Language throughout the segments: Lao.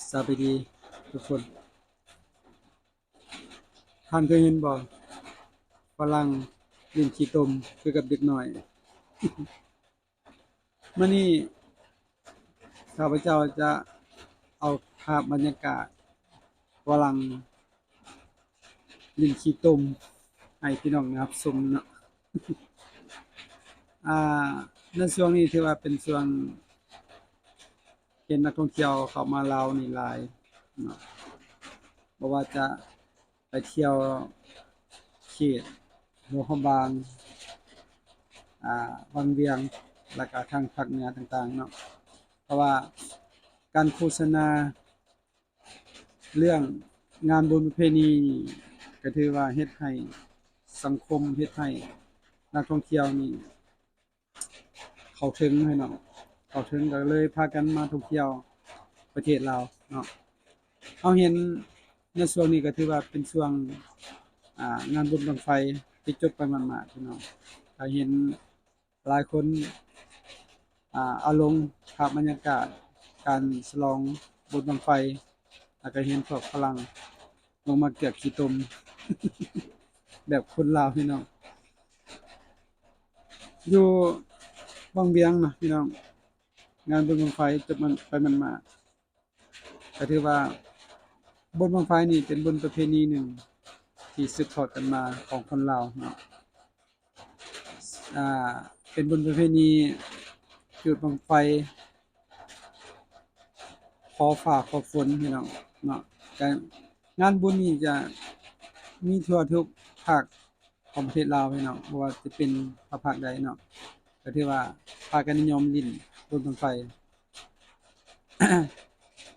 ສະບາຍດີທຸກຄົນ. ທ່ານເຄີຍເຫັນບໍ່? ຝຣັ່ງຫຼິ້ນຂີ້ຕົມຄືກັບເດັກນ້ອຍ. ມື້ນີ້ຂ້າພະເຈົ້າຈະເອົາພາບບັນຍາກາດຝຣັ່ງຫຼິ້ນຂີ້ຕົມໃຫ້ພີ່ນ້ອງໄດ້ຮັບຊົມເນາະ. ອ່າ ໃນຊ່ວງນີ້ຖືວ່າເປັນຊ່ວງ ເຫັນນັກທ່ອງທ່ຽວເຂົ້າມາລາວນີ້ຫຼາຍເນາະ, ບໍ່ວ່າຈະໄປທ່ຽວເຂດຫຼວງພະບາງ, ອ່າ ວັງວຽງ ແລ້ວກະທາງພາກເໜືອຕ່າງໆເນາະ. ເພາະວ່າການໂຄສະນາເລື່ອງງານບຸນປະເພນີ ກະຖືວ່າເຮັດໃຫ້ສັງຄົມ, ເຮັດໃຫ້ນັກທ່ອງທ່ຽວນີ້ ເຂົ້າເຖິງໃຫ້ເນາະ, ເຂົ້າເຖິງ ກໍເລີຍພາກັນມາທ່ອງທ່ຽວປະເທດລາວເນາະ. ເຮົາເຫັນໃນຊ່ວງນີ້ກໍຖືວ່າເປັນຊ່ວງ ອ່າ ງານບຸນບັ້ງໄຟທີ່ຈົບໄປໝາດໆ ພີ່ນ້ອງ. ກໍເຫັນຫຼາຍຄົນ ອ່າ ເອົາລົງພາບບັນຍາກາດການສະຫຼອງບຸນບັ້ງໄຟ, ແລ້ວກໍເຫັນພວກຝຣັ່ງລົງມາເກືອກຂີ້ຕົມ ແບບຄົນລາວ ພີ່ນ້ອງ. ຢູ່ວັງວຽງນະ ພີ່ນ້ອງ, ງານບຸນບັ້ງໄຟຈົບໄປໝາດໆ. ກໍຖືວ່າບຸນບັ້ງໄຟນີ້ເປັນບຸນປະເພນີໜຶ່ງທີ່ສືບທອດກັນມາຂອງຄົນລາວເນາະ. ອ່າ ເປັນບຸນປະເພນີຈູດບັ້ງໄຟ ຂໍຟ້າຂໍຝົນ ພີ່ນ້ອງເນາະ. ກະງານບຸນນີ້ຈະມີທົ່ວທຸກພາກຂອງປະເທດລາວ ພີ່ນ້ອງ, ບໍ່ວ່າຈະເປັນພາກໃດເນາະ, ກໍຖືວ່າພາກັນນິຍົມຫຼິ້ນບຸນບັ້ງໄຟ.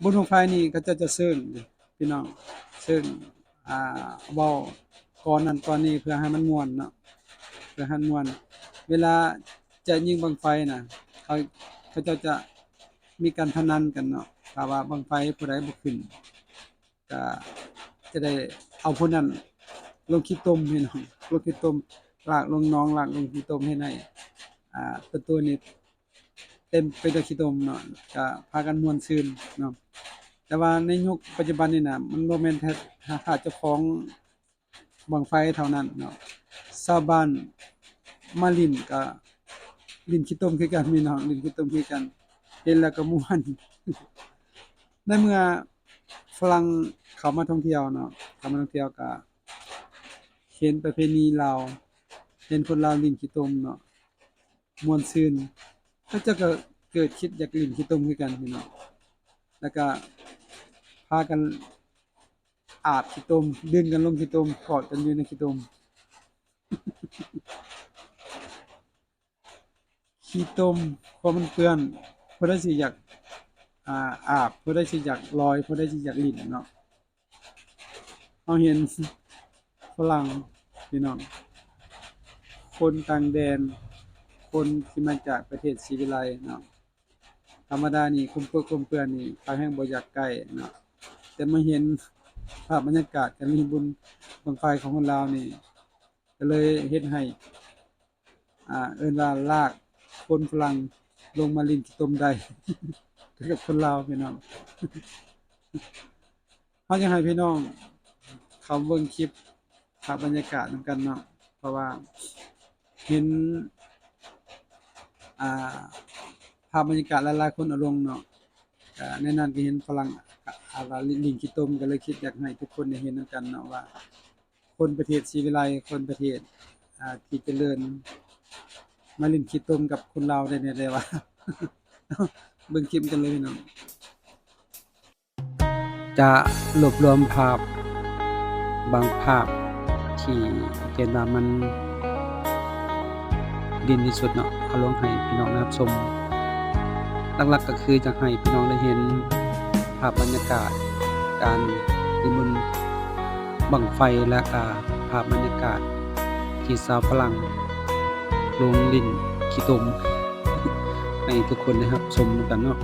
ບຸນບັ້ງໄຟນີ້ເຂົາເຈົ້າຈະເຊີນເດ້ ພີ່ນ້ອງ, ເຊີນ ອ່າ ເວົ້າກ່ອນນັ້ນກ່ອນນີ້ເພື່ອໃຫ້ມັນມ່ວນເນາະ, ເພື່ອໃຫ້ມັນມ່ວນ. ເວລາຈະຍິງບັ້ງໄຟນະ ເຂົາ ເຂົາເຈົ້າຈະມີການພະນັນກັນເນາະ, ຖ້າວ່າບັ້ງໄຟຜູ້ໃດບໍ່ຂຶ້ນ ກະຈະໄດ້ເອົາຜູ້ນັ້ນລົງຂີ້ຕົມ ພີ່ນ້ອງ, ລົງຂີ້ຕົມ, ລາກລົງໜອງ, ລາກລົງຂີ້ຕົມ ເຮັດໃຫ້ ອ່າ ປະຕູນີ້ເຕັມໄປດ້ວຍຂີ້ຕົມເນາະ, ກະພາກັນມ່ວນຊື່ນເນາະ. ແຕ່ວ່າໃນຍຸກປັດຈຸບັນນີ້ນະ ມັນບໍ່ແມ່ນແຕ່ ຖ້າ ຖ້າເຈົ້າຂອງບັ້ງໄຟເທົ່ານັ້ນເນາະ, ຊາວບ້ານມາຫຼິ້ນກະຫຼິ້ນຂີ້ຕົມຄືກັນ ພີ່ນ້ອງ, ຫຼິ້ນຂີ້ຕົມຄືກັນ, ເຫັນແລ້ວກໍມ່ວນ. ໃນເມື່ອຝຣັ່ງເຂົ້າມາທ່ອງທ່ຽວເນາະ, ເຂົ້າມາທ່ອງທ່ຽວກະເຫັນປະເພນີລາວ, ເຫັນຄົນລາວຫຼິ້ນຂີ້ຕົມເນາະ ມ່ວນຊື່ນ, ເຂົາເຈົ້າກໍເກີດຄິດຢາກຫຼິ້ນຂີ້ຕົມຄືກັນ ພີ່ນ້ອງ, ແລ້ວກໍພາກັນອາບຂີ້ຕົມ, ດຶງກັນລົງຂີ້ຕົມ, ກອດກັນຢູ່ໃນຂີ້ຕົມ. ຂີ້ຕົມ ຄວາມມັນເປື້ອນ, ຜູ້ໃດຊິຢາກ ອາ ອາບ, ຜູ້ໃດຊິຢາກລອຍ, ຜູ້ໃດຊິຢາກຫຼິ້ນເນາະ. ເຮົາເຫັນຝຣັ່ງ ພີ່ນ້ອງ, ຄົນຕ່າງແດນ, ຄົນທີ່ມາຈາກປະເທດສີວິໄລເນາະ, ທຳມະດານີ້ ຄວາມເປື້ອນ ຄວາມເປື້ອນນີ້ ເຂົາແຮ່ງບໍ່ຢາກໃກ້ເນາະ, ແຕ່ມາເຫັນພາບບັນຍາກາດການຫຼິ້ນບຸນບັ້ງໄຟຂອງຄົນລາວນີ້ ກໍເລີຍເຮັດໃຫ້ ອ່າ ເອີ້ນວ່າລາກຄົນຝຣັ່ງລົງມາຫຼິ້ນຂີ້ຕົມໄດ້ ຄືກັບຄົນລາວ ພີ່ນ້ອງ. ເຮົາຢາກໃຫ້ພີ່ນ້ອງເຂົ້າເບິ່ງຄລິບພາບບັນຍາກາດນຳກັນເນາະ, ເພາະວ່າເຫັນ ອ່າ ພາບບັນຍາກາດຫຼາຍໆຄົນເອົາລົງເນາະ, ກະໃນນັ້ນກໍເຫັນຝຣັ່ງ ອ່າ ຫຼິ້ນ ຫຼິ້ນຂີ້ຕົມ, ກໍເລີຍຄິດຢາກໃຫ້ທຸກຄົນໄດ້ເຫັນນຳກັນເນາະວ່າ ຄົນປະເທດສີວິໄລ, ຄົນປະເທດ ອ່າ ທີ່ຈະເລີນ ມາຫຼິ້ນຂີ້ຕົມກັບຄົນລາວໄດ້ແນວໃດວະ? ເບິ່ງຄລິບກັນເລີຍພີ່ນ້ອງ. ຈະລວບລວມພາບບາງພາບທີ່ເຫັນວ່າມັນເດັ່ນທີ່ສຸດເນາະ, ເອົາລົງໃຫ້ພີ່ນ້ອງໄດ້ຮັບຊົມ. ຫຼັກໆກໍຄືຢາກໃຫ້ພີ່ນ້ອງໄດ້ເຫັນພາບບັນຍາກາດການຫຼິ້ນບຸນບັ້ງໄຟ ແລະກະພາບບັນຍາກາດທີ່ຊາວຝຣັ່ງລົງຫຼິ້ນຂີ້ຕົມ ໃຫ້ທຸກຄົນໄດ້ຮັບຊົມນຳກັນເນາະ.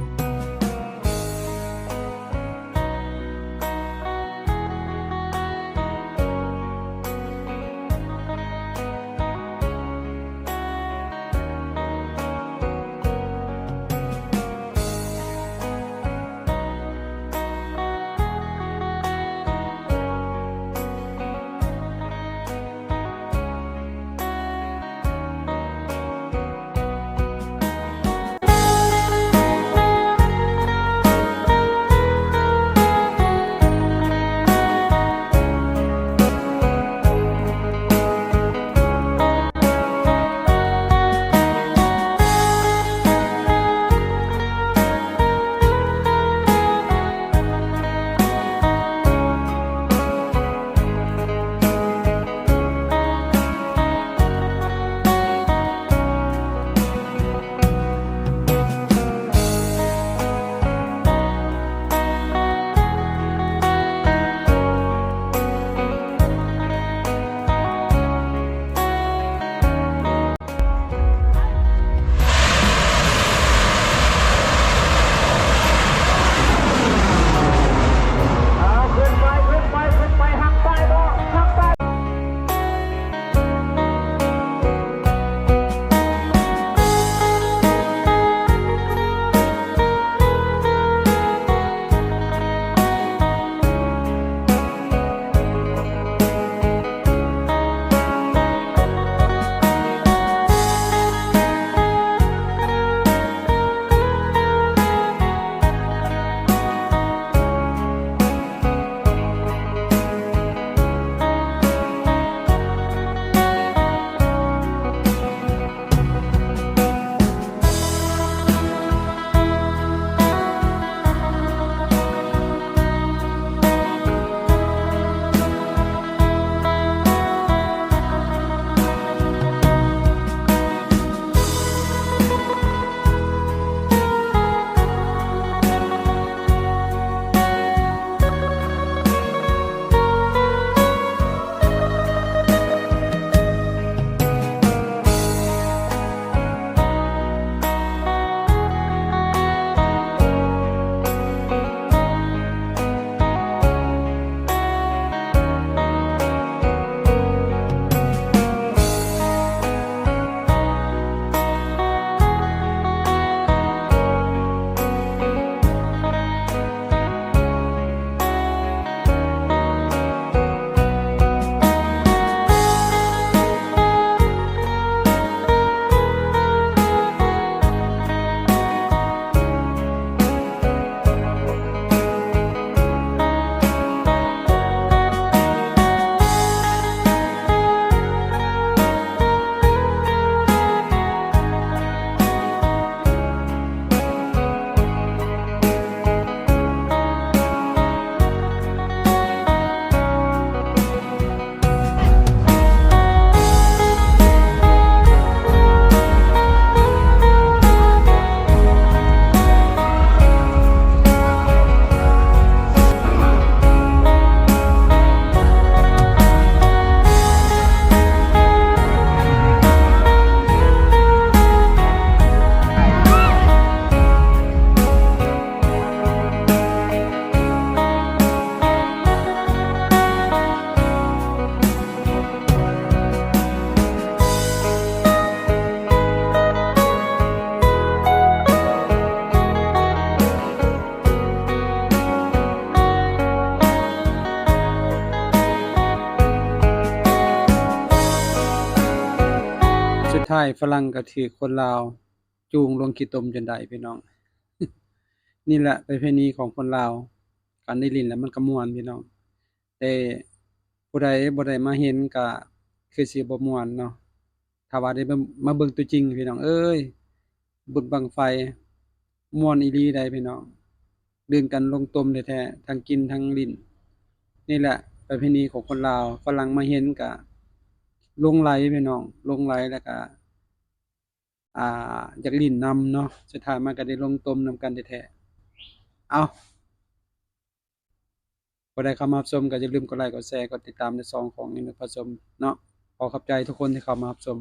ອ້າຍຝຣັ່ງກໍຖືກຄົນລາວຈູງລົງຂີ້ຕົມຈົນໄດ້ພີ່ນ້ອງ. ນີ້ແຫຼະປະເພນີຂອງຄົນລາວ, ການໄດ້ຫຼິ້ນແລ້ວມັນກໍມ່ວນພີ່ນ້ອງ, ແຕ່ຜູ້ໃດບໍ່ໄດ້ມາເຫັນກໍຄືຊິບໍ່ມ່ວນເນາະ. ຖ້າວ່າໄດ້ມາເບິ່ງຕົວຈິງພີ່ນ້ອງເອີຍ, ບຸນບັ້ງໄຟມ່ວນອີ່ຫຼີໃດ໋ພີ່ນ້ອງ, ດຶງກັນລົງຕົມແທ້ໆ ທັງກິນທັງຫຼິ້ນ. ນີ້ແຫຼະປະເພນີຂອງຄົນລາວ, ຝຣັ່ງມາເຫັນກະຫຼົງໄຫຼພີ່ນ້ອງ, ຫຼົງໄຫຼແລ້ວກະ ອ່າ ຢາກຫຼິ້ນນຳເນາະ, ສຸດທ້າຍມາກໍໄດ້ລົງຕົມນຳກັນແທ້ໆ. ເອົ້າ ຜູ້ໃດເຂົ້າມາຮັບຊົມກໍຢ່າລືມກົດໄລ ກົດແຊ ກົດຕິດຕາມໃນຊ່ອງຂອງອີ່ນຸກພາຊົມເນາະ. ຂໍຂອບໃຈທຸກຄົນທີ່ເຂົ້າມາຮັບຊົມ.